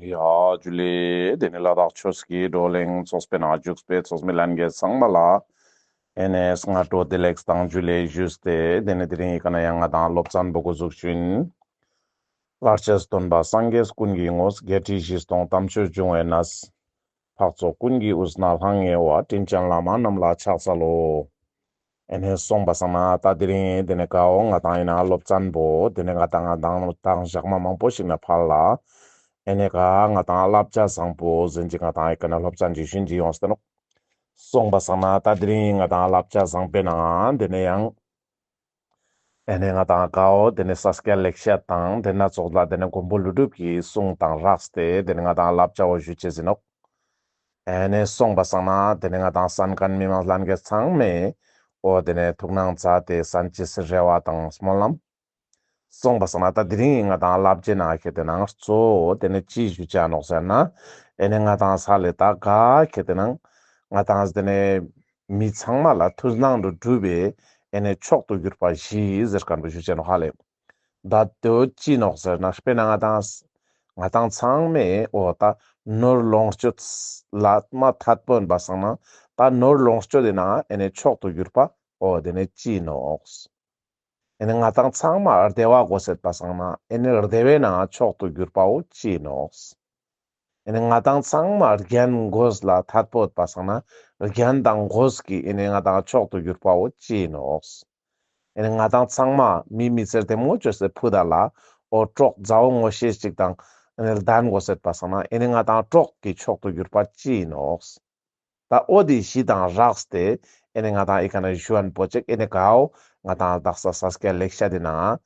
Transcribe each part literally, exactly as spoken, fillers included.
ཡ་ཇུ་ལེ། དེ་ནེ་ལ་དྭགས་ཆོས་ཀྱི་བགྲོ་གླེང་ཚོགས་པའི་ནང་བཞུགས་པའི་ཚོགས་མི་ལྷན་རྒྱས་ཚང་མ་ལ་ཨེ་ནེ་སྔ་དྲོ་བདེ་ལེགས་དང་ཇུ་ལེ་ཞུས་ཏེ། དེ་ནེ་དེ་རིང་ཡི་ཀ་ནེ་ཡང་ང་དང་སློབ་ཚན་པོ་འགོ་འཛུགས་ཞུ་ཡིན། ལྷར་བཅས་སྟོན་པ་སངས་རྒྱས་ཀུན་གྱི་ངོ་བོ། བརྒྱད་ཁྲི་བཞི་སྟོང་དམ་ཆོས་འབྱུང་བའི་གནས། འཕགས་ཚོགས་ཀུན་གྱི་དབུས་ན་ལྷང་ངེ་བ། དྲིན་ཅན་བླ་མ་རྣམས་ལ་ཕྱག་འཚལ་ལོ། ཨེ་ནེ་སོང་པ་སང་ན་ད་དེ་རིང་དེ་ནེ་གའོ་ང་དང་ཡིན་ན་སློབ་ཚན་པོ་དེ་ནེ་ང་དང་ང་དང་དང་ཞག་མ་མང་པོ་ཞིག་ནེ་ཕར་ལ་ཨེ་ནེ་ག་ང་དང་བསླབ་བྱ་བཟང་པོ་ཟེར་ཅིག་ང་དང་ཡི་ཀ་ནེ་སློབ་ཚན་ཅིག་ཞུ་ཡིན་ཅིག་ཡོངས་ཏེ་ནོག། སོང་པ་སང་ན་ད་དེ་རིང་ང་དང་བསླབ་བྱ་བཟང་པོའི་ནང་དེ་ནེ་ཡང་ཨེ་ནེ་ང་དང་གའོ་དེ་ནེ་ས་སྐྱ་ལེགས་བཤད་དང་དེ་སྣ་ཚོགས་ལ་དེ་ནེ་མགོན་པོ་ཀླུ་སྒྲུབ་ཀྱི་གསུང་དང་སྦྲགས་ཏེ་དེ་ནེ་ང་དང་བསླབ་བྱ་བོ་ཞུ་ཅེས་ཡིན་ནོག། ཨེ་ནེ་སོང་པ་སང་ན་དེ་ནེ་ང་དང་གསན་མཁན་མི་མང་ལྷན་རྒྱས་ཚང་མས་འོ་དེ་ནེ་ཐུགས་སྣང་མཛད་དེ་གསན་ཅེས་སི་རེ་བ་དང་སྨོན་ལམ། སོང་པ་སང་ན་ད་དེ་རིང་ང་དང་བསླབ་བྱའི་ནང་ཁེ་ཏེ་ནང་གཙོ་བོ་དེ་ནེ་ཅི་ཞུ་ཅེས་ནོག་ཟེར་ན། ཨེ་ནེ་ང་དང་ས་ལེ་ད་ག་ཁེ་ཏེ་ནང་ང་དང་དེ་ནེ་མི་ཚང་མ་ལ་མཐུན་སྣང་དུ་གྲུབ་པའི་ཨེ་ནེ་མཆོག་ཏུ་གྱུར་པ་བཞི་ཟེར་མཁན་པོ་ཞུ་ཅེས་ནོག་ཧ་ལེ། ད་དེ་བོ་ཅི་ནོག་ཟེར་ན་དཔེར་ན་ང་དང་ང་དང་ཚང་མས་འོ་ད་ནོར་ལོངས་སྤྱོད་ལ་མ་ཐད་པོ་ཡིན་པ་སང་ན་ད་ནོར་ལོངས་སྤྱོད་དེ་ནང་ཨེ་ནེ་མཆོག་ཏུ་གྱུར་པ་འོ་དེ་ནེ་ཅི་ནོག། ཨེ་ནེ་ང་དང་ཚང་མ་བདེ་བ་དགོས་ཟེར་པ་སང་ན་ཨེ་ནེ་བདེ་བའི་ནང་མཆོག་ཏུ་གྱུར་པ་བོ་ཅི་ནོག། ཨེ་ནེ་ང་དང་ཚང་མ་རྒྱན་གོས་ལ་ཐད་པོ་ཡོད་པ་སང་ན་རྒྱན་དང་གོས་ཀྱི་ཨེ་ནེ་ང་དང་མཆོག་ཏུ་གྱུར་པ་བོ་ཅི་ནོག། ཨེ་ནེ་ང་དང་ཚང་མ་མི་མི་ཚེ་བདེ་མོ་ཅོས་ཏེ་ཕུད་ད་ལ་འོ་གྲོགས་མཛའ་བོ་ངོ་ཤེས་ཅིག་དང་ཨེ་ནེ་ལྡན་དགོས་ཟེར་པ་སང་ན་ཨེ་ནེ་ང་དང་གྲོགས་ཀྱི་མཆོག་ཏུ་གྱུར་པ་ཅི་ནོག། ད་འོ་དེ་བཞི་དང་སྦྲགས་ཏེ་ཨེ་ནེ་ང་དང་ཨི་ཀ་ནེ་ཞུ་མཁན་པོ་ཅིག་ཨེ་ནེ་གའོ་ང་དང་དག་ས་ས་སྐྱ་ལེགས་བཤད་དེ་ནང་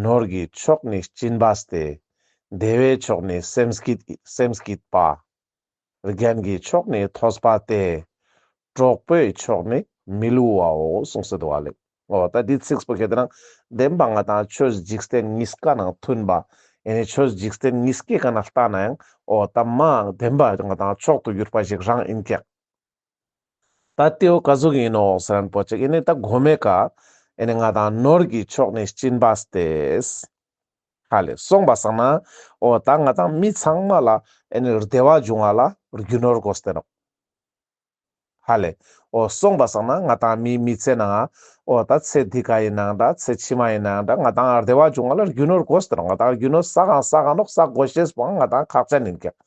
ནོར་གྱི་མཆོག་ནི་སྦྱིན་པ་སྟེ། བདེ་བའི་མཆོག་ནི་སེམས་བསྐྱེད་སེམས་བསྐྱེད་པ། རྒྱན་གྱི་མཆོག་ནི་ཐོས་པ་སྟེ། གྲོགས་པོའི་མཆོག་ནི་མི་བསླུ་བའོ་གསུངས་ཏེ་འདུག་ལེ། འོ་ད་འདི་ཚིགས་པོ་ཁེ་ཏེ་ནང་བདེན་པ་ང་དང་ཆོས་འཇིག་རྟེན་གཉིས་ཀ་ནང་མཐུན་པ། ཨེ་ནེ་ཆོས་འཇིག་རྟེན་གཉིས་ཀའི་ཀ་ནེ་ལྟ་ན་ཡང་འོ་ད་མ་བདེན་པ་ང་དང་མཆོག་ཏུ་གྱུར་པ་ཞིག་རང་ཡིན་ཀྱག། ད་དེ་བོ་ག་ཟུག་ཡིན་ནོག་ཟེར་མཁན་པོ་ཅིག་ཨེ་ནེ་ད་གོ་མའི་ཀ་ཨེ་ནེ་ང་དང་ནོར་གྱི་མཆོག་ནི་སྦྱིན་པ་སྟེ། ཧ་ལེ་སོང་པ་སང་ན་འོ་ད་ང་དང་མི་ཚང་མ་ལ་ཨེ་ནེ་བདེ་བ་འབྱུང་བ་ལ་རྒྱུ་ནོར་དགོས་ཏེ་ནོག། ཧ་ལེ། འོ་སོང་པ་སང་ན་ང་དང་མི་མི་ཚེ་ནང་འོ་ད་ཚེ་འདི་ཀ་ཡིན་ནའང་འདྲ་ཚེ་ཕྱི་མ་ཡིན་ནའང་འདྲ་ང་དང་བདེ་བ་འབྱུང་བ་ལ་རྒྱུ་ནོར་དགོས་ཏེ་ནོག། ང་དང་རྒྱུ་ནོར་བསགས་ཨང་བསགས་ཨང་ནོག་བསགས་དགོས་ཤེས་པོའང་ང་དང་ཁག་ཅན་ཡིན་ཀྱག།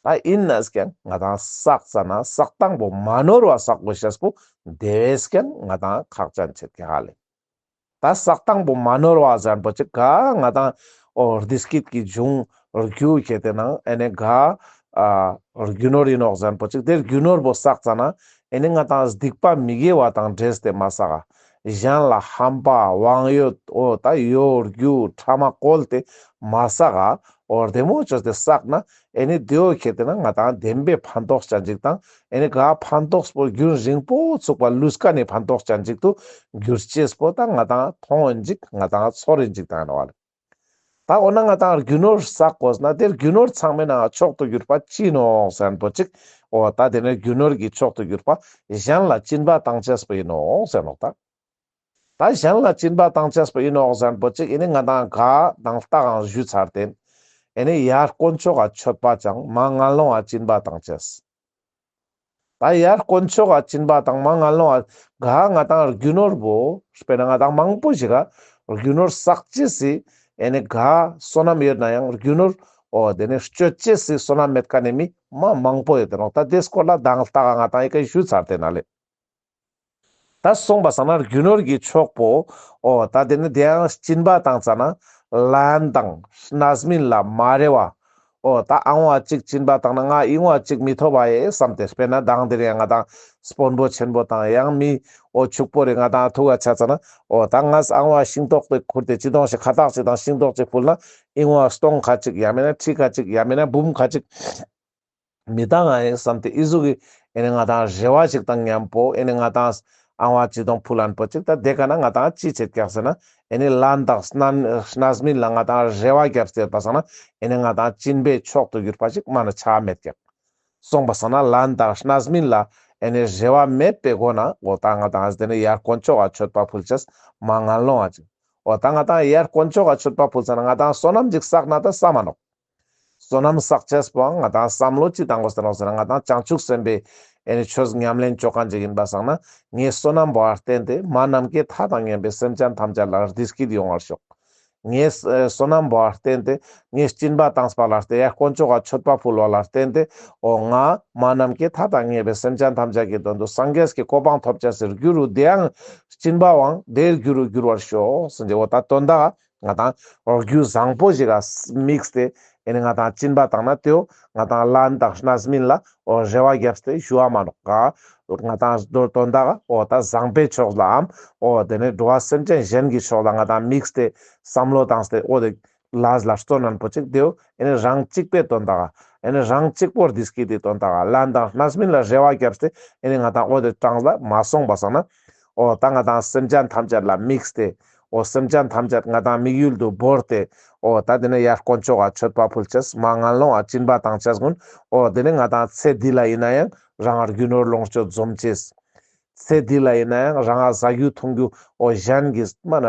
ད་ཡིན་ནའང་ང་དང་བསགས་ཙ་ན་བསགས་སྟངས་པོ་མ་ནོར་བ་བསགས་དགོས་ཤེས་པོ་དེ་བས་ཀྱང་ང་དང་ཁག་ཅན་ཆེད་ཀྱག་ཧ་ལེ། ད་བསགས་སྟངས་པོ་མ་ནོར་བ་ཟེར་མཁན་པོ་ཅིག་ག་ང་དང་འོ་བདེ་སྐྱིད་ཀྱི་འབྱུང་རྒྱུ་ཁེ་ཏེ་ནང་ཨེ་ནེ་ག་ཨ་རྒྱུ་ནོར་ཡིན་ནོག་ཟེར་མཁན་པོ་ཅིག་དེ་རྒྱུ་ནོར་པོ་བསགས་ཙ་ན་ཨེ་ནེ་ང་དང་སྡིག་པ་མི་དགེ་བ་དང་འདྲེས་ཏེ་མ་བསགས་ག། གཞན་ལ་ཧམ་པ་དབང་ཡོད་འོ་ད་གཡོ་སྒྱུ་ཕྲ་མ་བཀོལ་ཏེ་མ་བསགས་ག། འོ་བདེ་མོ་ཅོས་ཏེ་བསགས་ན་ཨེ་ནེ་དེ་བོ་ཁེ་ཏེ་ནང་ང་དང་བདེན་པའི་ཕན་ཐོགས་ཅན་ཅིག་དང་ཨེ་ནེ་ག་ཕན་ཐོགས་པོ་རྒྱུན་རིང་པོ་ཚུགས་པ་ལུས་ཀ་ནེ་ཕན་ཐོགས་ཅན་ཅིག་ཏུ་འགྱུར་ཅེས་པོ་ད་ང་དང་མཐོང་ཡིན་ཅིག་ང་དང་ཚོར་ཡིན་ཅིག་དང་ཡིན་ནོག་ལེ། ད་འོ་ན་ང་དང་རྒྱུ་ནོར་བསགས་དགོས་ན་དེ་རྒྱུ་ནོར་ཚང་མའི་ནང་མཆོག་ཏུ་གྱུར་པ་ཅི་ནོག་ཟེར་མཁན་པོ་ཅིག། འོ་ད་དེ་ནེ་རྒྱུ་ནོར་གྱི་མཆོག་ཏུ་གྱུར་པ་གཞན་ལ་སྦྱིན་པ་བཏང་ཅེས་པོ་ཡིན་ནོག་ཟེར་ནོག་ད། ད་གཞན་ལ་སྦྱིན་པ་བཏང་ཅེས་པོ་ཡིན་ནོག་ཟེར་མཁན་པོ་ཅིག་ཨེ་ནེ་ང་དང་ག་དང་ལྟ་གང་ཞུ་ཚར་ཏེ། ཨེ་ནེ་ཡར་དཀོན་མཆོག་ག་མཆོད་པ་ཅིང་མར་ངན་སློང་ང་སྦྱིན་པ་བཏང་ཅེས། ད་ཡར་དཀོན་མཆོག་ག་སྦྱིན་པ་དང་མར་ངན་སློང་ང་ག་ང་དང་རྒྱུ་ནོར་པོ་དཔེར་ན་ང་དང་མང་པོ་ཞིག་ག་རྒྱུ་ནོར་བསགས་ཅེས་སི་ཨེ་ནེ་ག་བསོད་ནམས་ཡོད་ན་ཡང་རྒྱུ་ནོར་འོ་དེ་ནེ་སྤྱོད་ཅེས་སི་བསོད་ནམས་མེད་མཁན་ནི་མི་མ་མང་པོ་ཡོད་དེ་ནོག། ད་དེ་སྐོར་ལ་དང་ལྟ་ག་ང་དང་ཨི་ཀ་ཞུ་ཚར་ཏེ་ན་ལེ། ད་སོང་པ་སང་ན་རྒྱུ་ནོར་གྱི་མཆོག་པོ་འོ་ད་དེ་ནེ་དེ་ཡང་སྦྱིན་པ་བཏང་ཙ་ན་ལན་དང་རྣམ་སྨིན་ལ་མ་རེ་བ། འོ་ད་ཨང་བ་གཅིག་སྦྱིན་པ་བཏང་ན་ང་ཨིང་བ་གཅིག་མི་ཐོབ་པ་ཡེ་བསམ་སྟེ་དཔེར་ན་དང་དེ་རིང་ང་དང་དཔོན་པོ་ཆེན་པོ་དང་ཡང་མི་འོ་ཕྱུག་པོ་རེ་ང་དང་ཐུག་ག་ཆ་ཙ་ན་འོ་ད་ངས་ཨང་བ་ཤིང་ཏོག་དེ་ཁུར་ཏེ་ཅི་དོང་ཞིག་ཁ་བཏགས་ཅིག་དང་ཤིང་ཏོག་ཅིག་ཕུལ་ན་ཨིང་བ་སྟོང་ཁ་ཅིག་ཡང་མེད་ན་ཁྲི་ཁ་ཅིག་ཡང་མེད་ན་འབུམ་ཁ་ཅིག་མི་བཏང་ང་ཡིན་བསམ་སྟེ་ཨི་ཟུག་གི་ཨེ་ནེ་ང་དང་རེ་བ་ཅིག་དང་མཉམ་པོ་ཨེ་ནེ་ང་དང་ཨང་བ་ཅི་དང་ཕུལ་ལན་པོ་ཅིག་ད་དེ་ཀ་ན་ང་དང་ཅི་བྱེད་ཀྱག་ཟེར་ན་ཨེ་ནེ་ལན་དང་རྣམ་སྨིན་ལ་ང་དང་རེ་བ་རྒྱབ་སྟེ་ཡོད་པ་སང་ན་ཨེ་ནེ་ང་དང་སྦྱིན་པའི་མཆོག་ཏུ་གྱུར་པ་ཅིག་མ་ནེ་ཆ་མེད་ཀྱག། སོང་པ་སང་ན་ལན་དང་རྣམ་སྨིན་ལ་ཨེ་ནེ་རེ་བ་མེད་པའི་སྒོ་ནས་འོ་ད་ང་དང་དེ་ནེ་ཡར་དཀོན་མཆོག་ག་མཆོད་པ་ཕུལ་ཅེས་མར་ངན་སློང་ང་ཅིག། འོ་ད་ང་དང་ཡར་དཀོན་མཆོག་ག་མཆོད་པ་ཕུལ་ཙ་ན་ང་དང་བསོད་ནམས་ཅིག་བསགས་ན་ད་ས་མ་ནོག། བསོད་ནམས་བསགས་ཅེས་པོའང་ང་དང་བསམ་བློ་ཅི་བཏང་དགོས་ཟེར་ནོག་ཟེར་ན། ང་དང་བྱང་ཆུབ་སེམས་དཔའི་ཨེ་ནི་ཆོས་ཉམས་ལེན་ཅོ་མཁན་ཅིག་ཡིན་པ་སང་ན། ངའི་བསོད་ནམས་པོ་ལ་བརྟེན་ཏེ་མ་ནམ་མཁའི་མཐའ་དང་མཉམ་པའི་སེམས་ཅན་ཐམས་ཅད་ལ་བདེ་སྐྱིད་ཡོང་བར་ཤོག། ངའི་ཨེ་བསོད་ནམས་པོ་ལ་བརྟེན་ཏེ་ངའི་སྦྱིན་པ་བཏང་པ་ལ་བརྟེན། ཡར་དཀོན་མཆོག་ག་མཆོད་པ་ཕུལ་བ་ལ་བརྟེན་ཏེ། འོ་ང་མ་ནམ་མཁའི་མཐའ་དང་མཉམ་པའི་སེམས་ཅན་ཐམས་ཅད་ཀྱི་དོན་དུ་སངས་རྒྱས་ཀྱི་གོ་འཕང་ཐོབ་ཅེས་སི་རྒྱུ་རུ་དེའང་སྦྱིན་པའང་དེའི་རྒྱུ་རུ་འགྱུར་བར་ཤོག་ཟེར་ཏེ། འོ་ད་དོན་དག་ང་དང་རྒྱུ་བཟང་པོ་ཞིག་ག་དམིགས་ཏེ་ཨེ་ནི་ང་དང་སྦྱིན་པ་བཏང་ན་དེའོ་ང་དང་ལན་དང་རྣམ་སྨིན་ལ་འོ་རེ་བ་བརྒྱབ་སྟེ་ཞུ་བ་མ་ནོག་ག། ང་དང་དོན་དག་འོ་ད་བཟང་པོའི་ཕྱོགས་ལའམ་འོ་དེ་ནི་འགྲོ་བ་སེམས་ཅན་གཞན་གྱི་ཕྱོགས་ལ་ང་དང་དམིགས་ཏེ་བསམ་བློ་བཏང་སྟེ་འོ་དེ་ལས་ལ་བརྩོན་ནན་པོ་ཅིག་དེའོ་ཨེ་ནི་རང་གཅིག་པོའི་དོན་དག་ག། ཨེ་ནི་རང་གཅིག་པོར་བདེ་སྐྱིད་དེ་དོན་དག་ག། ལན་དང་རྣམ་སྨིན་ལ་རེ་བ་བརྒྱབ་སྟེ་ཨེ་ནི་ང་དང་འོ་དེ་གྲངས་ལ་མ་སོང་པ་སང་ན། འོ་ད་ང་དང་སེམས་ཅན་ཐམས་ཅད་ལ་དམིགས་ཏེ། འོ་སེམས་ཅན་ཐམས་ཅད་ང་དང་དམིགས་ཡུལ་དུ་བོར་ཏེ། འོ་ད་དེ་ནི་ཡར་དཀོན་མཆོག་ག་མཆོད་པ་ཕུལ་ཅེས། མར་ངན་སློང་ང་སྦྱིན་པ་བཏང་ཅེས་གུན། འོ་དེ་ནི་ང་དང་ཚེ་འདི་ལ་ཡིན་ན་ཡང་རང་རྒྱུ་ནོར་ལོངས་སྤྱོད་འཛོམས་ཅེས། ཚེ་འདི་ལ་ཡིན་ན་ཡང་རང་ང་ཟ་རྒྱུ་འཐུང་རྒྱུ་འོ་གཞན་གྱིས་མ་ན་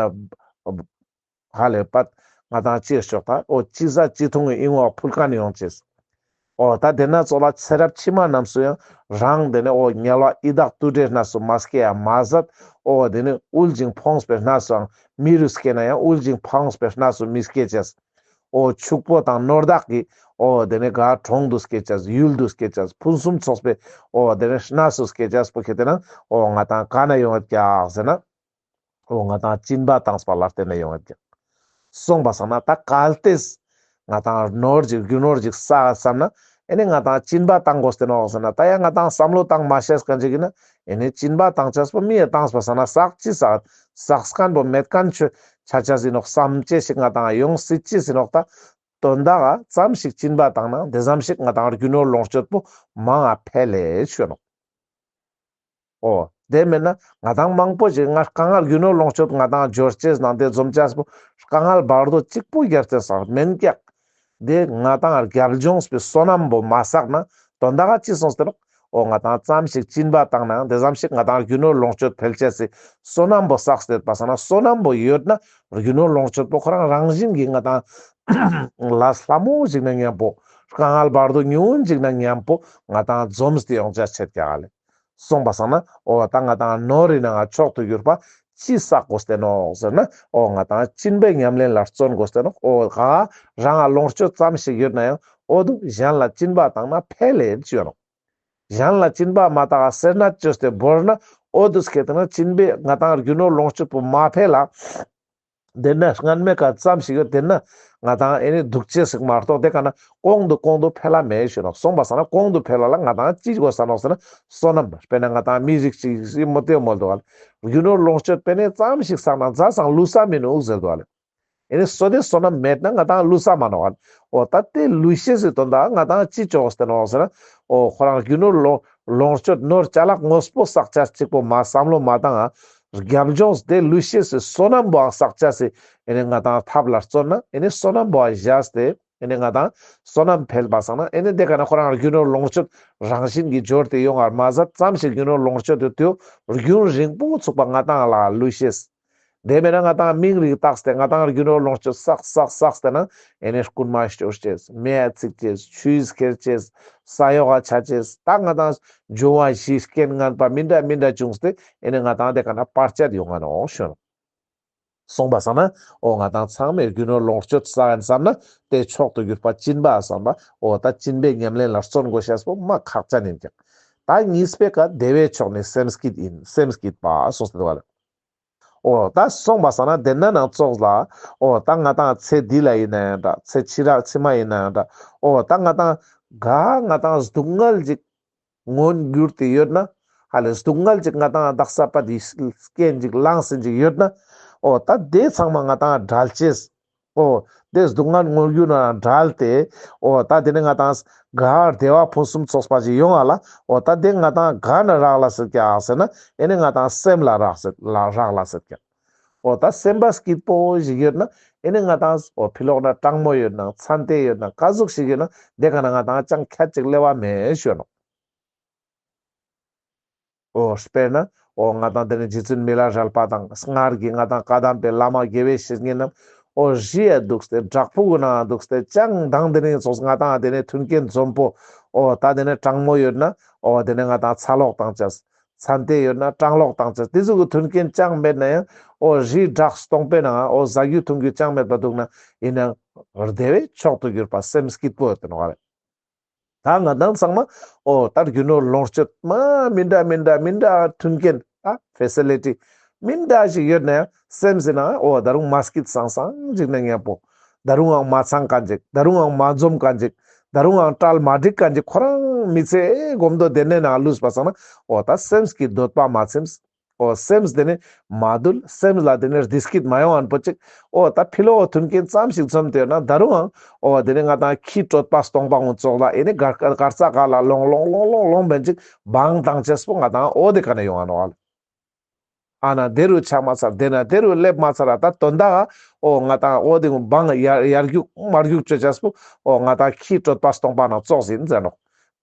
ཧ་ལས་པད་ང་དང་ཅི་ཞིག་ད་འོ་ཅི་ཟ་ཅི་འཐུང་གི་ཨིན་བ་ཕུལ་མཁན་ཡོང་ཅེས། འོ་ད་དེ་ན་ཙོགས་ལ་ཚེ་རབས་ཕྱི་མ་རྣམས་སུ་ཡང་རང་དེ་ནི་འོ་དམྱལ་བ་ཡི་དྭགས་དུད་འགྲོའི་གནས་སུ་མ་སྐྱེ་ཡ་མ་ཟད། འོ་དེ་ནི་དབུལ་ཞིང་ཕོངས་པའི་གནས་སུའང་མི་རུ་སྐྱེ་ན་ཡང་དབུལ་ཞིང་ཕོངས་པའི་གནས་སུ་མི་སྐྱེ་ཅེས། འོ་ཕྱུག་པོ་དང་ནོར་བདག་གི་འོ་དེ་ནི་ག་གྲོང་དུ་སྐྱེ་ཅེས། ཡུལ་དུ་སྐྱེ་ཅེས། ཕུན་སུམ་ཚོགས་པའི་འོ་དེ་ནི་གནས་སུ་སྐྱེ་ཅེས་པོ་ཁེ་ཏེ་ན་འོ་ང་དང་ག་ན་ཡོང་ཡོད་ཀྱག་ཟེར་ན། འོ་ང་དང་སྦྱིན་པ་བཏང་པ་ལ་བརྟེན་ནས་ཡོང་ཡོད་ཀྱག། སོང་པ་སང་ན་ད་གལ་ཏེ་ང་དང་ནོར་ཅིག་རྒྱུ་ནོར་ཅིག་བསགས་བསམ་ན་ཨེ་ནི་ང་དང་སྦྱིན་པ་བཏང་དགོས་ཏེ་ནོག་ཟེར་ན། ད་ཡང་ང་དང་བསམ་བློ་བཏང་མ་ཤེས་མཁན་ཅིག་ཡིན་ན་ཨེ་ནི་སྦྱིན་པ་བཏང་ཅེས་པོ་མི་ཡ་བཏང་པ་སང་ན་བསགས་ཅི་བསགས་བསགས་མཁན་པོ་མེད་མཁན་ཆ་ཆ་ཅེས་ཡིན་ནོག་བསམ་ཅེས་ཤིག་ང་དང་ཡོང་སྲིད་ཅེས་ཡིན་ནོག། ད་དོན་དག་ཙམ་ཞིག་སྦྱིན་པ་བཏང་ན་དེ་ཙམ་ཞིག་ང་དང་རྒྱུ་ནོར་ལོངས་སྤྱོད་པོ་མང་ང་འཕེལ་ལེ་ཞུ་ནོག། འོ། དེ་མེད་ན་ང་དང་མང་པོ་ཞིག་ང་དཀའ་ངལ་རྒྱུ་ནོར་ལོངས་སྤྱོད་ང་དང་འབྱོར་ཅེས་ནང་དེ་འཛོམས་ཅེས་པོ་དཀའ་ངལ་བར་དོ་གཅིག་པོ་རྒྱབ་སྟེ་སང་མེན་ཀྱག། དེ་ང་དང་རྒྱབ་ལྗོངས་པའི་བསོད་ནམས་པོ་མ་བསགས་ན་དོན་དག་ཅི་སོང་སྟེ་ནོག། འོ་ང་དང་ཙམ་ཞིག་སྦྱིན་པ་བཏང་ན་དེ་ཙམ་ཞིག་ང་དང་རྒྱུ་ནོར་ལོངས་སྤྱོད་འཕེལ་ཅེས་སི་བསོད་ནམས་པོ་བསགས་ཏེ་པ་སང་ན་བསོད་ནམས་པོ་ཡོད་ན་རྒྱུ་ནོར་ལོངས་སྤྱོད་པོ་ཁོ་རང་རང་བཞིན་གྱིས་ང་དང་ལས་སླ་མོ་ཞིག་ན་མཉམ་པོ་དཀའ་ངལ་བར་དོ་ཉུང་ངུན་ཞིག་ན་མཉམ་པོ་ང་དང་འཛོམས་ཏེ་ཡོང་ཅེས་ཆེད་ཀྱག་ལེ། སོང་པ་སང་ན་འོ་ད་ང་དང་ནོར་རི་ནང་ང་མཆོག་ཏུ་གྱུར་པ་ཅི་བསགས་དགོས་ཏེ་ནོག་ཟེར་ན། འོ་ང་དང་སྦྱིན་པའི་ཉམས་ལེན་ལ་བརྩོན་དགོས་ཏེ་ནོག། འོ་ག་རང་ང་ལོངས་སྤྱོད་ཙམ་ཞིག་ཡོད་ན་ཡང་འོ་དུ་གཞན་ལ་སྦྱིན་པ་བཏང་ན་འཕེལ་ལེ་ཞུ་ནོག། གཞན་ལ་སྦྱིན་པ་མ་བཏང་ང་སེར་སྣ་བཅོས་ཏེ་བོར་ན་འོ་དུ་སྐད་དེ་ན་སྦྱིན་པའི་ང་དང་རྒྱུ་ནོར་ལོངས་སྤྱོད་པོ་མ་འཕེལ་ལ། དེ་ན་སྔན་མའི་ཀ་ཙམ་ཞིག་ཡོད་དེ་ན་ང་དང་ཨེ་ནི་སྡུག་ཅེས་ཤིག་མ་གཏོགས་དེ་ཀ་ན་གོང་དུ་གོང་དུ་འཕེལ་ལ་མེད་ཞུ་ནོག། སོང་པ་སང་ན་གོང་དུ་འཕེལ་ལ་ལ་ང་དང་ཅི་དགོས་ས་ནོག་ཟེར་ན་བསོད་ནམས། དཔེར་ན་ང་དང་མི་རིགས་ཅིག་ཡིན་མོ་དེ་མོལ་དུ་བ་ལ་རྒྱུ་ནོར་ལོངས་སྤྱོད་དཔེ་ནི་ཙམ་ཞིག་བསགས་ན་ཛ་སང་ལུས་ས་མི་ནུག་ཟེར་དུ་བ་ལ། ཨེ་ནི་སོ་དེ་བསོད་ནམས་མེད་ན་ང་དང་ལུས་ས་མ་ནོག་ཨ། འོ་ད་དེ་ལུས་ཤེས་སི་དོན་དག་ང་དང་ཅི་ཅོག་སྟེ་ནོག་ཟེར་ན། འོ་ཁོ་རང་རྒྱུ་ནོར་ལོ་ལོངས་སྤྱོད་ནོར་ཅ་ལག་དངོས་པོ་བསགས་ཅེས་གཅིག་པོ་མ་བསམ་བློ་མ་བཏང་ང་རྒྱབ་ལྗོངས་དེ་ལུས་ཤེས་སི་བསོད་ནམས་པོ་བསགས་ཅེས་སི་ཨེ་ནི་ང་དང་ཐབས་ལ་བརྩོན་ན་ཨེ་ནི་བསོད་ནམས་པོ་བཞག་སྟེ་ཨེ་ནི་ང་དང་བསོད་ནམས་འཕེལ་པ་སང་ན་ཨེ་ནི་དེ་ཀ་ན་ཁོ་རང་རྒྱུ་ནོར་ལོངས་སྤྱོད་རང་བཞིན་གྱིས་འབྱོར་ཏེ་ཡོང་བར་མ་ཟད་ཙམ་ཞིག་རྒྱུ་ནོར་ལོངས་སྤྱོད་དེ་དུས་རྒྱུན་རིང་པོ་ཚུགས་པ་ང་དང་ལ་ལུས་ཤེས། དེ་མེད་ན་ང་དང་མིང་རིགས་བཏགས་ཏེ་ང་དང་རྒྱུ་ནོར་ལོངས་སྤྱོད་བསགས་བསགས་བསགས་ཏེ་ན་ཨེ་ནི་རྐུན་མ་ཤོར་ཅེས། མེ་ཡ་ཚིག་ཅེས། ཆུས་ཁྱེར་ཅེས། ས་ཡོག་ག་ཆ་ཅེས། ད་ང་དང་འབྱུང་བ་བཞིའི་རྐྱེན་ངན་པ་མི་འདྲ་མི་འདྲ་བྱུང་སྟེ་ཨེ་ནི་ང་དང་དེ་ཀ་ན་བར་ཆད་ཡོང་ང་ནོག་ཞུ་ནོག། སོང་པ་སང་ན་འོ་ང་དང་ཚང་མས་རྒྱུ་ནོར་ལོངས་སྤྱོད་བསགས་ཡིན་བསམ་ན་དེ་མཆོག་ཏུ་གྱུར་པ་སྦྱིན་པ་བསམ་པ་འོ་ད་སྦྱིན་པའི་ཉམས་ལེན་ལ་བརྩོན་དགོས་ཤེས་པོ་མ་ཁག་ཅན་ཡིན་ཀྱག། ད་གཉིས་པའི་ཀ་བདེ་བའི་མཆོག་ནི་སེམས་སྐྱིད་ཡིན། སེམས་སྐྱིད་པ་སོང་སྟེ་འདུག་ག་ལེ། འོ་ད་སོང་པ་སང་ན་དེ་ན་ནང་ཙོགས་ལ་འོ་ད་ང་དང་ཚེ་འདི་ལ་ཡིན་ན་ཡང་འདྲ་ཚེ་ཕྱི་ར་ཕྱི་མ་ཡིན་ན་ཡང་འདྲ་འོ་ད་ང་དང་ག་ང་དང་སྡུག་བསྔལ་ཅིག་མངོན་གྱུར་ཏེ་ཡོད་ན་ཧ་ལས་སྡུག་བསྔལ་ཅིག་ང་དང་དག་ས་པ་དེ་རྐྱེན་ཅིག་ལངས་ཟིན་ཅིག་ཡོད་ན་འོ་ད་དེ་ཚང་མ་ང་དང་བྲལ་ཅེས། འོ་དེ་སྡུག་བསྔལ་མངོན་གྱུར་ན་བྲལ་ཏེ་འོ་ད་དེ་ནི་ང་དང་ག་བདེ་བ་ཕུན་སུམ་ཚོགས་པ་ཅིག་ཡོང་ང་ལ་འོ་ད་དེ་ང་དང་ག་ན་རག་ལས་སེད་ཀྱག་ཟེར་ན་ཨེ་ནི་ང་དང་སེམས་ལ་རག་ལས་སེད་ལ་རག་ལས་སེད་ཀྱག། འོ་ད་སེམས་པ་སྐྱིད་པོ་ཞིག་ཡོད་ན་ཨེ་ནི་ང་དང་འོ་ཕི་ལོག་ན་གྲང་མོ་ཡོད་ན་ཚན་ཏེ་ཡོད་ན་ཀ་ཟུག་ཞིག་ཡོད་ན་དེ་ཀ་ན་ང་དང་ཅང་ཁྱད་ཅིག་ལེ་བ་མེད་ཞུ་ནོག། འོ་དཔེར་ན་འོ་ང་དང་དེ་ནི་རྗེ་བཙུན་མི་ལ་རས་པ་དང་སྔར་གྱི་ང་དང་བཀའ་གདམས་པའི་བླ་མ་དགེ་བའི་བཤེས་གཉེན་རྣམས་ འོ་རི་ཡ་འདུག་སྟེ་བྲག་ཕུག་གུན་ན་འདུག་སྟེ་ཅང་དང་དེ་ནེ་ཙོགས་ང་དང་དེ་ནེ་མཐུན་རྐྱེན་འཛོམས་པོ་འོ་ད་དེ་ནེ་གྲང་མོ་ཡོད་ན་འོ་དེ་ནེ་ང་དང་ཚ་ལོག་བཏང་ཅེས། ཚན་ཏེ་ཡོད་ན་གྲང་ལོག་བཏང་ཅེས། དེ་ཟུག་གི་མཐུན་རྐྱེན་ཅང་མེད་ན་ཡང་འོ་རི་བྲག་སྟོང་པའི་ནང་འོ་ཟ་རྒྱུ་འཐུང་རྒྱུ་ཅང་མེད་པ་འདུག་ན་ཡིན་ན་བདེ་བའི་མཆོག་ཏུ་གྱུར་པ་སེམས་སྐྱིད་པོ་ཡོད་དེ་ནོག་ལེ། ད་ང་དང་ཚང་མ་འོ་ད་རྒྱུ་ནོར་ལོངས་སྤྱོད་མ་མི་འདྲ་མི་འདྲ་མི་འདྲ་མཐུན་རྐྱེན་ད་ཕེ་སི་ལི་ཊི་མི་འདྲ་ཞིག་ཡོད་ན་ཡང་སེམས་ཟེར་ན་འོ་ད་རུང་མ་སྐྱིད་སང་སང་ཞིག་ན་མཉམ་པོ་ད་རུང་ཡང་མ་ཚང་མཁན་ཅིག་ད་རུང་ཡང་མ་འཛོམས་མཁན་ཅིག་ད་རུང་ཡང་གྲལ་མ་འགྲིག་མཁན་ཅིག་ཁོ་རང་མི་ཚེ་གོམ་དོ་དེ་ནེ་ན་ལུས་པ་སང་ན་འོ་ད་སེམས་ཀྱི་འདོད་པ་མ་ཚིམས། འོ་སེམས་དེ་ནེ་མ་དུལ། སེམས་ལ་དེ་ནེ་བདེ་སྐྱིད་མ་ཡོང་ཨན་པོ་ཅིག་འོ་ད་ཕི་ལོག་མཐུན་རྐྱེན་ཙམ་ཞིག་འཛོམས་ཏེ་ཡོད་ན་ད་རུང་ཡང་འོ་དེ་ནེ་ང་དང་ཁྱི་གྲོད་པ་སྟོང་པ་ངུ་ཙོགས་ལ་ཨེ་ནེ་གར་གར་ས་ག་ལ་ལོང་ལོང་ལོང་ལོང་ལོང་བན་ཅིག་བང་བཏང་ཅེས་པོ་ང་དང་འོ་དེ་ཀ་ནེ་ཡོང་ཨ་ནོག་ཨ་ལེ། ཨ་ན་དེ་རུ་ཆ་མ་ཚར་དེ་ན་དེ་རུ་སླེབས་མ་ཚར་ད་དོན་དག་འོ་ང་དང་འོ་དེ་བང་ཡར་ཡར་རྒྱུག་མར་རྒྱུག་ཅོ་ཅེས་པོ་འོ་ང་དང་ཁྱི་གྲོད་པ་སྟོང་པ་ན་ཙོགས་ཡིན་ཟེར་ནོག་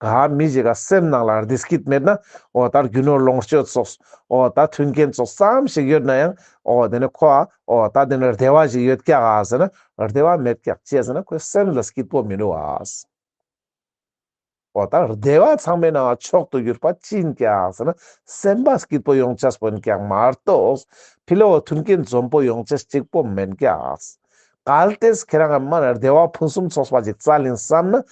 ག་མི་ཞིག་ག་སེམས་ནང་ལ་བདེ་སྐྱིད་མེད་ན་འོ་ད་རྒྱུ་ནོར་ལོངས་སྤྱོད་ཙོགས་འོ་ད་མཐུན་རྐྱེན་ཙོགས་ཙམ་ཞིག་ཡོད་ན་ཡང་འོ་དེ་ནེ་ཁོ་འོ་ད་དེ་ནེ་བདེ་བ་ཞིག་ཡོད་ཀྱག་ག་ཟེར་ན་བདེ་བ་མེད་ཀྱག་ཅི་ཟེར་ན་ཁོའི་སེམས་ལ་སྐྱིད་པོ་མི་འདུག་ག་འོ་ད་བདེ་བ་ཚང་མའི་ནང་མཆོག་ཏུ་གྱུར་པ་ཅི་ཡིན་ཀྱག་ཟེར་ན་སེམས་པ་སྐྱིད་པོ་ཡོང་ཅེས་པོ་ཡིན་ཀྱག་མ་གཏོགས་ཕི་ལོག་མཐུན་རྐྱེན་འཛོམས་པོ་ཡོང་ཅེས་གཅིག་པོ་མེན་ཀྱག་གལ་ཏེ་ཁྱེད་རང་མ་ན་བདེ་བ་ཕུན་སུམ་ཚོགས་པ་ཅིག་བཙལ་ཡིན་བསམ་ན་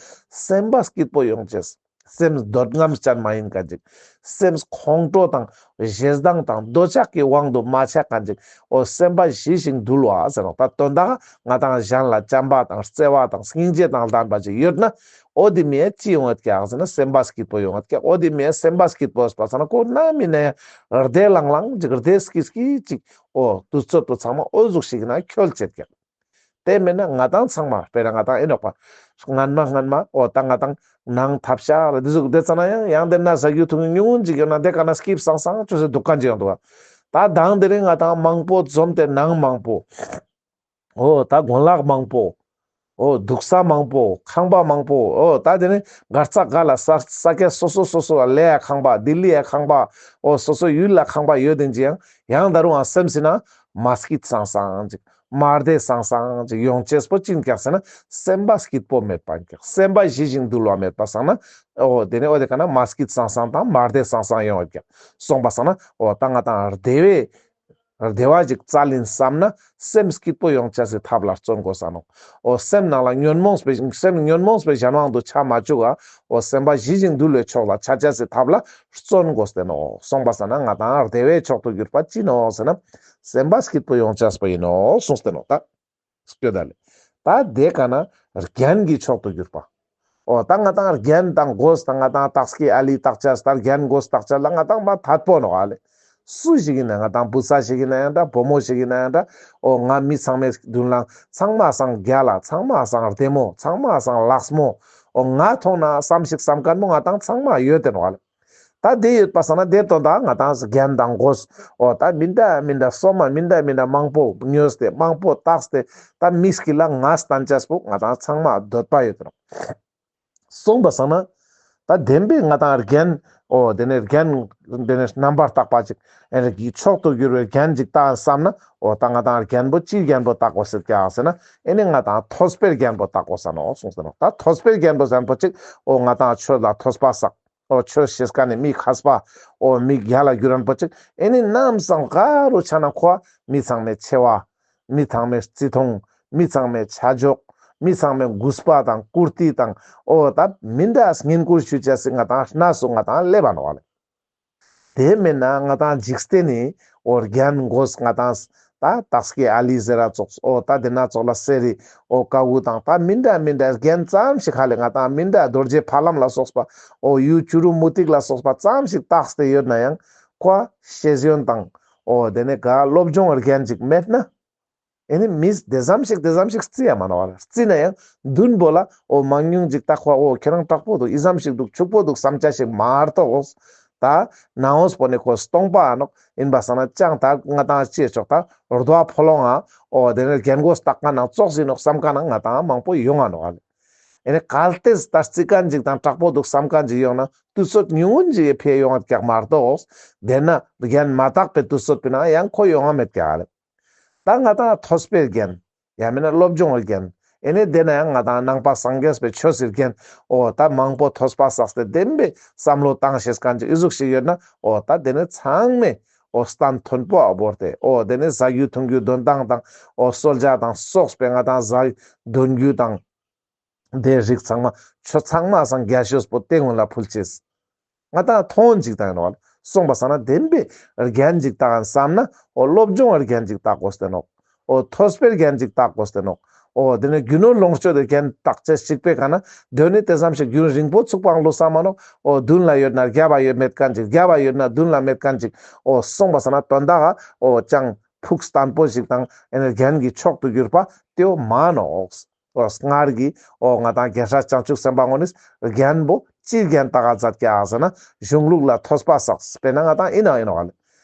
སེམས་པ་སྐྱིད་པོ་ཡོང་ཅེས། སེམས་འདོད་རྔམ་ཅན་མ་ཡིན་མཁན་ཅིག་སེམས་ཁོང་ཁྲོ་དང་ཞེ་སྡང་དང་འདོད་ཆགས་ཀྱི་དབང་དུ་མ་ཆ་མཁན་ཅིག་འོ་སེམས་པ་ཞི་ཞིང་དུལ་བ་ཟེར་ནོག་ད་དོན་དག་ང་དང་གཞན་ལ་བྱམས་པ་དང་བརྩེ་བ་དང་སྙིང་རྗེ་དང་ལྡན་པ་ཅིག་ཡོད་ན་འོ་དེ་མི་ཡ་ཅི་ཡོང་ངད་ཀྱག་ཟེར་ན་སེམས་པ་སྐྱིད་པོ་ཡོང་ངད་ཀྱག་འོ་དེ་མི་ཡ་སེམས་པ་སྐྱིད་པོ་ཡོད་པ་ཟེར་ན་ཁོ་ན་མི་ན་ཡ་བདེ་ལང་ལང་ཅིག་བདེ་སྐྱིད་སྐྱིད་ཅིག་འོ་དུས་ཚོད་པོ་ཚང་མ་འོ་ཟུག་ཞིག་ན་འཁྱོལ་ཅེད་ཀྱག་དེ་མེད་ན་ང་དང་ཚང་མ་དཔེར་ན་ང་དང་ཨེ་ནོག་པ། སྔན་མ་སྔན་མ་འོ་ད་ང་དང་ནང་ཐབ་ཤ་ར་དེ་ཟུག་དེ་ཙ་ན་ཡང་ཡང་དེ་ན་ཟ་རྒྱུ་འཐུང་རྒྱུ་ཉུང་ངུན་ཅིག་ཡོད་ན་དེ་ཀ་ན་སྐྱིད་སང་སང་ཅོས་སེ་འདུག་མཁན་ཅིག་ཡོང་འདུག་པ། ད་དང་དེ་རིང་ང་དང་མང་པོ་འཛོམས་ཏེ་ནང་མང་པོ། འོ་ད་གོན་ལག་མང་པོ། འོ་འདུག་ས་མང་པོ། ཁང་པ་མང་པོ། འོ་ད་དེ་ནི་གར་ས་ག་ལ་ས་ས་ཆ་སོ་སོ་སོ་སོ་ལ་ལེ་ཡ་ཁང་པ་ལྡི་ལི་ཡ་ཁང་པ། འོ་སོ་སོ་ཡུལ་ལ་ཁང་པ་ཡོད་དེ་ཅི་ཡང་ཡང་ད་རུང་ཨ་སེམས་སི་ན་མ་སྐྱིད་སང་སང་ཅིག་མ་བདེ་སང་སང་ཅིག་ཡོང་ཅེས་པོ་ཅི་ཡིན་ཀྱག་ཟེར་ན་སེམས་པ་སྐྱིད་པོ་མེད་པ་ཡིན་ཀྱག་སེམས་པ་ཞི་ཞིང་དུལ་བ་མེད་པ་སང་ན་འོ་དེ་ནི་འོ་དེ་ཀ་ན་མ་སྐྱིད་སང་སང་དང་མ་བདེ་སང་སང་ཡོང་བ་ཀྱག་སོང་པ་སང་ན་འོ་ད་ང་དང་བདེ་བའི་བདེ་བ་ཅིག་བཙལ་ཡིན་བསམ་ན་སེམས་སྐྱིད་པོ་ཡོང་ཅེས་སི་ཐབས་ལ་བརྩོན་དགོས་ས་ནོག་འོ་སེམས་ནང་ལ་ཉོན་མོངས་པའི་སེམས་ཉོན་མོངས་པའི་གཞན་དབང་དུ་ཆ་མ་བཅུག་ག་འོ་སེམས་པ་ཞི་ཞིང་དུལ་བའི་ཕྱོགས་ལ་ཆ་ཅེས་སི་ཐབས་ལ་བརྩོན་དགོས་ཏེ་ནོག་སོང་པ་སང་ན་ང་དང་བདེ་བའི་མཆོག་ཏུ་གྱུར་པ་ཅི་ནོག་ཟེར་ན་སེམས་པ་སྐྱིད་པོ་ཡོང་ཅེས་པོ་ཡིན་ནོག་གསུངས་ཏེ་ནོག་ད་སྐྱོ་ད་ལེ། ད་དེ་ཀ་ན་རྒྱན་གྱི་མཆོག་ཏུ་གྱུར་པ། འོ་ད་ང་དང་རྒྱན་དང་གོས་དང་ང་དང་རྟགས་ཀྱི་ཨ་ལི་བཏགས་ཅེས་ད་རྒྱན་གོས་བཏགས་ཅེས་ལ་ང་དང་མ་ཐད་པོ་ནོག་ཨ་ལེ། སུ་ཞིག་ཡིན་ན་ང་དང་བུ་ཚ་ཞིག་ཡིན་ན་ཡང་འདྲ་བུ་མོ་ཞིག་ཡིན་ན་ཡང་འདྲ། འོ་ང་མི་ཚང་མའི་མདུན་ལ་ཚང་མ་སང་རྒྱལ་ལ་ཚང་མ་སང་བདེ་མོ་ཚང་མ་སང་ལགས་མོ། འོ་ང་མཐོང་ན་བསམ་ཞིག་བསམ་མཁན་མོ་ང་དང་ཚང་མ་ཡོད་དེ་ནོག་ཨ་ལེ། ད་དེ་ཡོད་པ་སང་ན་དེ་དོན་དག་ང་དང་རྒྱན་དང་གོས་འོ་ད་མི་འདྲ་མི་འདྲ་སོ་མ་མི་འདྲ་མི་འདྲ་མང་པོ་ཉོས་ཏེ་མང་པོ་བཏགས་ཏེ་ད་མི་སྐྱིད་ལ་ང་སྟན་ཅེས་པོ་ང་དང་ཚང་མ་འདོད་པ་ཡོད་དེ་ནོག་སོང་པ་སང་ན། ད་བདེན་པའི་ང་དང་རྒྱན། འོ་དེ་ནས་རྒྱན། དེ་ནས་རྣམ་པར་དག་པ་ཅིག་ཨེ་ནི་གི་མཆོག་ཏུ་གྱུར་བའི་རྒྱན་ཅིག་བཏགས་བསམ་ན། འོ་ད་ང་དང་རྒྱན་པོ་ཅིའི་རྒྱན་པོ་བཏགས་དགོས་ཟེར་ཀྱག་ཟེར་ན། ཨེ་ནི་ང་དང་ཐོས་པའི་རྒྱན་པོ་བཏགས་དགོས་ས་ནོག་གསུངས་ཟེར་ནོག་ད་ཐོས་པའི་རྒྱན་པོ་ཟེར་མཁན་པོ་ཅིག་འོ་ང་དང་ཆོས་ལ་ཐོས་པ་བསགས། འོ་ཆོས་ཤེས་མཁན་ནི་མི་མཁས་པ། འོ་མི་རྒྱལ་ལ་གྱུར་མཁན་པོ་ཅིག་ཨེ་ནི་ནམ་སང་ག་རུ་ཆ་ན་ཁོ་མི་ཚང་མའི་ཆེ་བ། མི་ཚང་མའི་བརྩི་མཐོང་། མི་ཚང་མའི་ཆ་འཇོག་མི་ཚང་མའི་གུས་པ་དང་བཀུར་སྟི་དང་། འོ་ད་མི་འདྲ་བསྙེན་བཀུར་ཞུ་ཅེས་སི་ང་དང་གནས་སུ་ང་དང་སླེབས་པ་ནོག་ལེ། དེ་མེད་ན་ང་དང་འཇིག་རྟེན་ནི་འོ་རྒྱན་གོས་ང་དང་ད་རྟགས་ཀྱི་ཨ་ལི་ཟེར་ར་ཙོགས། འོ་ད་དེ་ན་ཙོགས་ལ་གསེར་རི་འོ་ཀ་བོ་དང་ད་མི་འདྲ་མི་འདྲ་རྒྱན་ཙམ་ཞིག་ཧ་ལེ་ང་དང་མི་འདྲ་རྡོ་རྗེ་ཕ་ལམ་ལ་སོགས་པ། འོ་གཡུ་བྱུ་རུ་མུ་ཏིག་ལ་སོགས་པ་ཙམ་ཞིག་བཏགས་ཏེ་ཡོད་ན་ཡང་ཁོ་ཤེས་ཡོན་དང་། འོ་དེ་ནས་ག་སློབ་སྦྱོང་རྒྱན་ཅིག་མེད་ན། ཨེ་ནི་མིས་དེ་ཙམ་ཞིག་དེ་ཙམ་ཞིག་བརྩི་ཡ་མ་ནོག་ལེ། བརྩིས་ན་ཡང་མདུན་པོ་ལ་འོ་མང་ཉུང་ཅིག་བཏགས་པ། འོ་ཁྱེད་རང་དྲག་པོ་འདུག་ཨི་ཙམ་ཞིག་འདུག་ཕྱུག་པོ་འདུག་བསམ་ཅེས་ཞིག་མ་གཏོགས། ད་ནང་ངོས་པོ་ནས་ཁོ་སྟོང་པ་ཨ་ནོག་ཡིན་པ་སང་ན་ཅང་ད་ང་དང་ཅི་ཆོག་ད་རྡོ་ཕོ་ལོང་ང་འོ་དེ་ནས་རྒྱན་གོས་བཏགས་མཁན་ནང་ཙོགས་ཡིན་ནོག་བསམ་མཁན་ནང་ང་དང་མང་པོ་ཡོང་ང་ནོག་ལེ། ཨེ་ནི་གལ་ཏེ་ད་བརྩི་མཁན་ཅིག་དང་དྲག་པོ་འདུག་བསམ་མཁན་ཅིག་ཡོང་ན་དུས་ཚོད་ཉུང་ངུན་ཅིག་ཕེ་ཡོང་ང་ཀྱག་མ་གཏོགས། དེ་ན་རྒྱན་མ་བཏགས་པའི་དུས་ཚོད་པོའི་ནང་ཡང་ཁོ་ཡོང་ང་མེད་ཀྱག་ལེ། ད་ང་དང་ཐོས་པའི་རྒྱན། ཡང་མིན་ན་སློབ་སྦྱོང་རྒན། ཨེ་ནེ་དེ་ན་ཡང་ང་དང་ནང་པ་སངས་རྒྱས་པའི་ཆོས་སི་རྒན། འོ་ད་མང་པོ་ཐོས་པ་བསགས་ཏེ་བདེན་པའི་བསམ་བློ་བཏང་ཤེས་མཁན་ཅིག་ཨི་ཟུག་ཞིག་ཡོད་ན། འོ་ད་དེ་ནི་ཚང་མས་འོ་བསྟན་མཐོན་པོ་ཨ་བོར་ཏེ། འོ་དེ་ནི་ཟ་རྒྱུ་འཐུང་རྒྱུ་འདོན་སྟངས་དང་། འོ་གསོལ་ཇ་དང་སོགས་པའི་ང་དང་ཟ་འདོན་རྒྱུ་དང་། དེ་རིགས་ཚང་མ་ཆོས་ཚང་མ་སང་རྒྱ་ཤོས་པོ་དེ་སྔོན་ལ་ཕུལ་ཅེས། ང་དང་མཐོང་ཅིག་བཏང་ཡིན་ནོག་ལེ། སོང་པ་སང་ན་བདེན་པའི་རྒན་ཅིག་བཏགས་ཡིན་བསམ་ན། འོ་སློབ་སྦྱོང་རྒན་ཅིག་བཏགས་དགོས་ཏེ་ནོག། འོ་ཐོས་པའི་རྒན་ཅིག་བཏགས་དགོས་ཏེ་ནོག། འོ་དེ་ནི་རྒྱུ་ནོར་ལོངས་སྤྱོད་དེ་རྒན་བཏགས་ཅེས་ཅིག་པའི་ཀ་ན། དོན་ནི་དེ་ཙམ་ཞིག་རྒྱུན་རིང་པོ་ཚུགས་པའང་ལུས་ས་མ་ནོག། འོ་མདུན་ལ་ཡོད་ན་རྒྱབ་བ་ཡོད་མེད་མཁན་ཅིག། རྒྱབ་བ་ཡོད་ན་མདུན་ལ་མེད་མཁན་ཅིག། འོ་སོང་པ་སང་ན་དོན་དག་ག་འོ་ཅང་ཕུགས་བརྟན་པོ་ཞིག་དང་ཨེ་ནི་རྒན་གྱི་མཆོག་ཏུ་གྱུར་པ་དེའོ་མ་ནོག། འོ་སྔར་གྱི་འོ་ང་དང་རྒྱལ་སྲས་བྱང་ཆུབ་སེམས་དཔའ་ངོ་ནི་རྒན་པོ་ཅི་རྒན་བཏགས་མཛད་ཀྱག་ཟེར་ན། གཞུང་ལུགས་ལ་ཐོས་པ་བསགས། དཔེར་ན་ང་དང་ཨིན་ནོག་ཨིན་ནོག་ཧ་ལེ།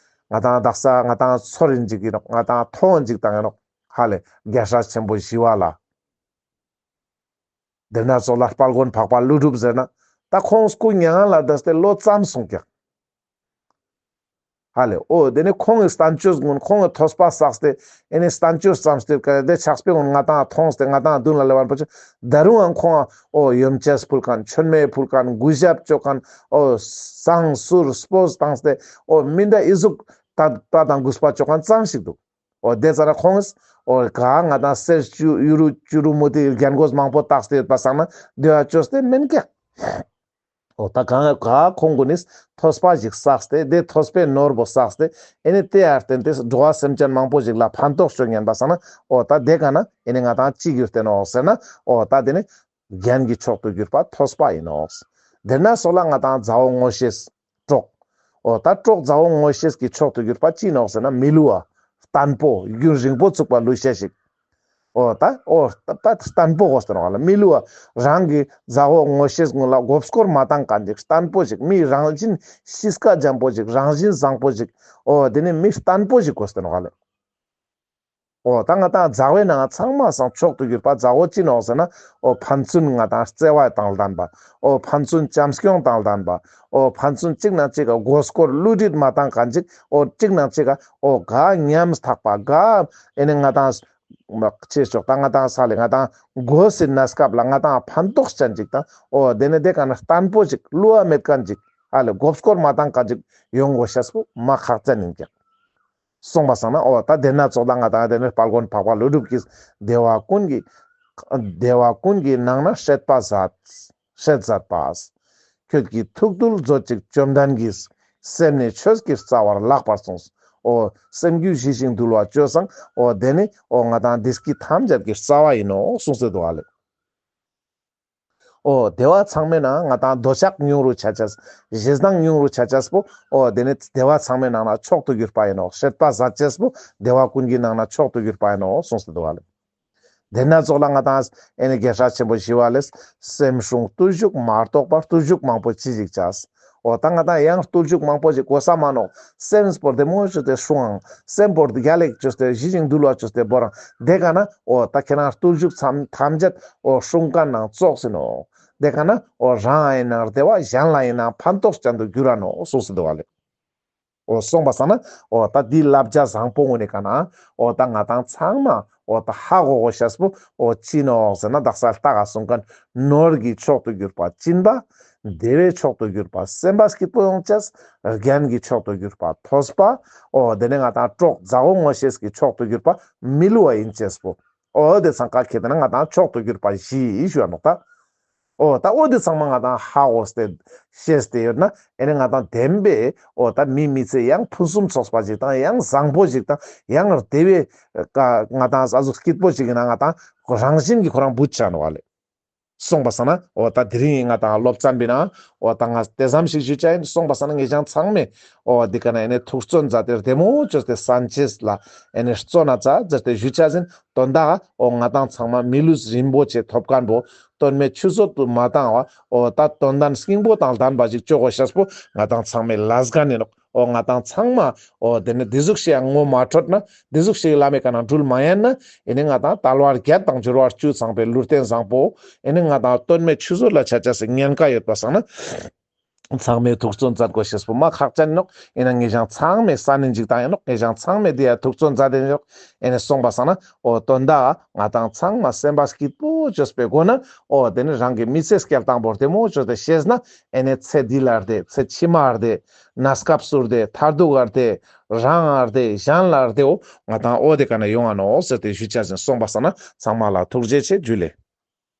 ང་དང་དག་ས་ང་དང་ཚོར་ཡིན་ཅིག་ཨིན་ནོག། ང་དང་མཐོང་ཡིན་ཅིག་བཏང་ཡིན་ནོག་ཧ་ལེ། རྒྱལ་སྲས་ཆེན་པོ་ཞི་བ་ལྷ། དེ་ན་ཙོགས་ལ་དཔལ་མགོན་འཕགས་པ་ཀླུ་སྒྲུབ་ཟེར་ན། ད་ཁོང་སྐུ་མྱ་ངན་ལས་འདས་ཏེ་ལོ་ཙམ་སོང་ཀྱག། ཧ་ལེ། འོ་དེ་ནི་ཁོང་གི་བསྟན་བཅོས་ཀུན། ཁོང་གི་ཐོས་པ་བསགས་ཏེ་ཨེ་ནི་བསྟན་བཅོས་བརྩམས་ཏེ་ཀ་དེ་ཕྱག་དཔེ་ཀུན་ང་དང་མཐོང་སྟེ་ང་དང་མདུན་ལ་ལེབ་པ་ཅིག། ད་རུང་ཡང་ཁོང་འོ་ཡོན་ཆབ་ཕུལ་མཁན། མཆོད་མེ་ཕུལ་མཁན། གུས་ཞབས་བཅོ་མཁན། འོ་བསང་གསུར་སྤོས་བཏང་སྟེ་འོ་མི་འདྲ་ཨི་ཟུག་ད་ད་དང་གུས་པ་བཅོ་མཁན་ཙམ་ཞིག་འདུག། འོ་དེ་ཙ་ན་ཁོང་འོ་ག་ང་དང་གསེར་ཡུ་རུ་བྱུ་རུ་མུ་ཏིག་རྒྱན་གོས་མང་པོ་བཏགས་ཏེ་ཡོད་པ་སང་ན་དེ་བ་བཅོས་ཏེ་མེན་ཀྱག། འོ་ད་གང་ག་ཁོང་ཀུན་ནི་ཐོས་པ་ཞིག་བསགས་ཏེ། དེ་ཐོས་པའི་ནོར་བོ་བསགས་ཏེ་ཨེ་ནི་དེ་ཡར་བརྟེན་ཏེ་འགྲོ་བ་སེམས་ཅན་མང་པོ་ཞིག་ལ་ཕན་ཐོགས་བྱུང་ཡིན་པ་སང་ན། འོ་ད་དེ་ཀ་ན་ཨེ་ནི་ང་དང་ཅི་གྱུར་ཏེ་ནོག་ཟེར་ན། འོ་ད་དེ་ནི་རྒྱན་གྱི་མཆོག་ཏུ་གྱུར་པ་ཐོས་པ་ཡིན་ནོག། དེ་ན་ཙོགས་ལ་ང་དང་མཛའ་བོ་ངོ་ཤེས་གྲོགས། འོ་ད་གྲོགས་མཛའ་བོ་ངོ་ཤེས་ཀྱི་མཆོག་ཏུ་གྱུར་པ་ཅི་ནོག་ཟེར་ན། མི་བསླུ་བ། བརྟན་པོ། རྒྱུན་རིང་པོ་ཚུགས་པ་ལུས་ཤེས་ཤིག། འོ་ད་འོ་ད་ད་བརྟན་པོ་དགོས་ཏེ་ནོག་ལེ། མི་བསླུ་བ། རང་གི་མཛའ་བོ་ངོ་ཤེས་ཀུན་ལ་མགོ་སྐོར་མ་བཏང་མཁན་ཅིག། བརྟན་པོ་ཞིག། མི་རང་བཞིན་གཤིས་ཀ་འཇམ་པོ་ཞིག། རང་བཞིན་བཟང་པོ་ཞིག། འོ་དེ་ནི་མི་བརྟན་པོ་ཞིག་དགོས་ཏེ་ནོག་ལེ། འོ་ད་ང་དང་མཛའ་བོའི་ནང་ཚང་མ་སང་མཆོག་ཏུ་གྱུར་པ་མཛའ་བོ་ཅི་ནོག་ཟེར་ན། འོ་ཕན་ཚུན་ང་དང་བརྩེ་བ་དང་ལྡན་པ། འོ་ཕན་ཚུན་བྱམས་སྐྱོང་དང་ལྡན་པ། འོ་ཕན་ཚུན་གཅིག་ནང་གཅིག་ག་མགོ་སྐོར་བསླུ་བྲིད་མ་བཏང་མཁན་ཅིག། འོ་གཅིག་ནང་གཅིག་ག་འོ་ག་ཉམ་ཐག་པ། ག་ཨེ་ནི་ང་དང་མ་ཆེ་ཆོག་ད་ང་དང་ས་ལེ་ང་དང་མགོ་སེར་ན་སྐབས་ལ་ང་དང་ཕན་ཐོགས་ཅན་ཅིག་དང་། འོ་དེ་ནི་དེ་ཀ་ན་བརྟན་པོ་ཅིག། བསླུ་བ་མེད་མཁན་ཅིག། ཧ་ལེ་མགོ་སྐོར་མ་བཏང་མཁན་ཅིག་ཡོང་དགོས་ཤེས་པོ་མ་ཁག་ཅན་ཡིན་ཀྱག། སོང་པ་སང་ན་འོ་ད་དེ་ན་ཙོགས་ད་ང་དང་དེ་ནི་དཔལ་མགོན་འཕགས་པ་ཀླུ་སྒྲུབ་ཀྱིས་བདེ་བ་ཀུན་གྱི་བདེ་བ་ཀུན་གྱི་ནང་ན་སྲེད་པ་ཟད་སྲེད་ཟད་པ། ཁྱོད་ཀྱི་ཐུགས་རྡུལ་མཛོད་ཅིག་བཅོམ་ལྡན་གྱིས། སེམས་ནི་ཆོས་ཀྱི་རྩ་བར་ལེགས་པར་གསུངས། འོ་སེམས་རྒྱུད་ཞི་ཞིང་དུལ་བ་བཅོས་སང་། འོ་དེ་ནི་འོ་ང་དང་བདེ་སྐྱིད་ཐམས་ཅད་ཀྱི་རྩ་བ་ཡིན་ནོ་གསུངས་ཏེ་འདུག་ཨ་ལེ། འོ་བདེ་བ་ཚང་མའི་ནང་ང་དང་འདོད་ཆགས་ཉུང་རུ་ཆ་ཅེས། ཞེ་སྡང་ཉུང་རུ་ཆ་ཅེས་པོ། འོ་དེ་ནི་བདེ་བ་ཚང་མའི་ནང་ན་མཆོག་ཏུ་གྱུར་པ་ཡིན་ནོ། སྲེད་པ་ཟད་ཅེས་པོ་བདེ་བ་ཀུན་གྱི་ནང་ན་མཆོག་ཏུ་གྱུར་པ་ཡིན་ནོ་གསུངས་ཏེ་འདུག་ཨ་ལེ། དེ་ན་ཙོགས་ལ་ང་དང་ཨེ་ནི་རྒྱལ་སྲས་ཆེན་པོ་ཞི་བ་ལྷས། སེམས་སྲུང་བརྟུལ་ཞུགས་མ་གཏོགས་པ། བརྟུལ་ཞུགས་མང་པོ་ཅི་ཞིག་བྱ། འོ་ད་ང་དང་ཡང་བརྟུལ་ཞུགས་མང་པོ་ཞིག་དགོས་ས་མ་ནོག། སེམས་པོ་བདེ་མོ་བཅོས་ཏེ་སྲུང་ཨང་། སེམས་པོ་རྒྱལ་ལེགས་བཅོས་ཏེ་ཞི་ཞིང་དུལ་བ་བཅོས་ཏེ་བོར་ཨང་། དེ་ཀ་ན་འོ་ད་ཁྱེད་རང་བརྟུལ་ཞུགས་ཐམས་ཅད་འོ་སྲུང་མཁན་ནང་ཙོགས་ཡིན་ནོ། དེ་ཀ་ན་འོ་རང་ཡིན་ནང་བདེ་བ། གཞན་ལ་ཡིན་ནང་ཕན་ཐོགས་ཅན་དུ་འགྱུར་ར་ནོ་གསུངས་ཏེ་འདུག་ཨ་ལེ། འོ་སོང་པ་སང་ན་འོ་ད་འདི་བསླབ་བྱ་བཟང་པོ་ངོ་ནི་ཀ་ན་འོ་ད་ང་དང་ཚང་མ་འོ་ད་ཧ་གོ་དགོས་ཤེས་པོ་འོ་ཅི་ནོག་ཟེར་ན། དག་ས་ལྟ་ག་གསུང་མཁན་ནོར་གྱི་མཆོག་ཏུ་གྱུར་པ་སྦྱིན་པ། བདེ་བའི་མཆོག་ཏུ་གྱུར་པ་སེམས་པ་སྐྱིད་པོ་ཡོང་ཅེས། རྒྱན་གྱི་མཆོག་ཏུ་གྱུར་པ་ཐོས་པ། འོ་དེ་ནས་ང་དང་གྲོགས་མཛའ་བོ་ངོ་ཤེས་ཀྱི་མཆོག་ཏུ་གྱུར་པ་མི་བསླུ་བ་ཡིན་ཅེས་པོ། འོ་དེ་ཚང་ཀ་ཁྱེད་དེ་ན་ང་དང་མཆོག་ཏུ་གྱུར་པ་བཞི་ཞུ་བ་ནོག་ད། འོ་ད་འོ་དེ་ཚང་མ་ང་དང་ཧ་གོ་སྟེ་ཤེས་ཏེ་ཡོད་ན། ཨེ་ནི་ང་དང་བདེན་པའི་འོ་ད་མི་མི་ཚེ་ཡང་ཕུན་སུམ་ཚོགས་པ་ཞིག་དང་། ཡང་བཟང་པོ་ཞིག་དང་། ཡང་བདེ་བའི་ཀ་ང་དང་ཨ་ཟུག་སྐྱིད་པོ་ཞིག་ཡིན་ན་ང་དང་རང་བཞིན་གྱི་ཁོ་རང་བུད་ཆ་ནོག་ལེ། སོང་པ་སང་ན་འོ་ད་དེ་རིང་ང་དང་སློབ་ཚན་པའི་ནང་འོ་ད་ང་དེ་ཙམ་ཞིག་ཞུ་བྱ་ཡིན། སོང་པ་སང་ན་ངེད་ཅག་ཚང་མས་འོ་འདི་ཀ་ན་ཨེ་ནི་ཐུགས་བརྩོན་མཛད་དེ་བདེ་མོ་བཅོས་ཏེ་སན་ཅེས་ལ་ཨེ་ནི་བརྩོན་ན་ཙ་ཟེར་ཏེ་ཞུ་བྱ་ཡིན། དོན་དག་འོ་ང་དང་ཚང་མ་མི་ལུས་རིན་པོ་ཆེ་ཐོབ་མཁན་པོ་དོན་མེད་ཆུད་ཟོས་དུ་མ་བཏང་བ། འོ་ད་དོན་ལྡན་སྙིང་པོ་དང་ལྡན་པ་ཞིག་བཅོ་དགོས་ཤེས་པོ་ང་དང་ཚང་མའི་ལས་འགན་ཡིན་ནོག། འོ་ང་དང་ཚང་མ་འོ་དེ་ནི་དེ་ཟུག་ཞིག་ཡང་ངོ་མ་འཕྲོད་ན། དེ་ཟུག་ཞིག་ལམ་མེ་ཀ་ན་འགྲུལ་མ་ཡན་ན། ཨེ་ནི་ང་དང་དལ་བ་བརྒྱད་དང་འབྱོར་བ་བཅུ་ཚང་པའི་ལུས་རྟེན་བཟང་པོ་ཨེ་ནི་ང་དང་དོན་མེད་ཆུད་ཟོས་ལ་ཆ་ཅེས་སི་ཉེན་ཁ་ཡོད་པ་སང་ན། ཚང་མས་ཐུགས་བརྩོན་མཛད་དགོས་ཤེས་པོ་མ་ཁག་ཅན་ཨིན་ནོག། ཨིན་ན་ངེ་ཞང་ཚང་མས་ས་ནི་འཇིག་དང་ཨིན་ནོག། ངེ་ཞང་ཚང་མས་དེ་ཡ་ཐུགས་བརྩོན་མཛད་དེ་ཨིན་ནོག། ཨེ་ནེ་སོང་པ་སང་ན་འོ་དོན་དག་ང་དང་ཚང་མ་སེམས་པ་སྐྱིད་པོ་བཅོས་པའི་སྒོ་ནས་འོ་དེ་ནི་རང་གི་མི་ཚེ་སྐྱེལ་སྟངས་པོ་བདེ་མོ་བཅོས་ཏེ་ཤེས་ན་ཨེ་ནེ་ཚེ་འདི་ལ་བདེ། ཚེ་ཕྱི་མ་བདེ། གནས་སྐབས་སུ་བདེ། མཐར་ཐུག་ག་བདེ། རང་ང་བདེ། གཞན་ལ་བདེ་འོ་ང་དང་འོ་དེ་ཀ་ནས་ཡོང་ང་ནོག་ཟེར་ཏེ་ཞུ་ཆ་ཅེས་སོང་པ་སང་ན་ཚང་མ་ལ་ཐུགས་རྗེ་ཆེ། འཇུ་ལེ།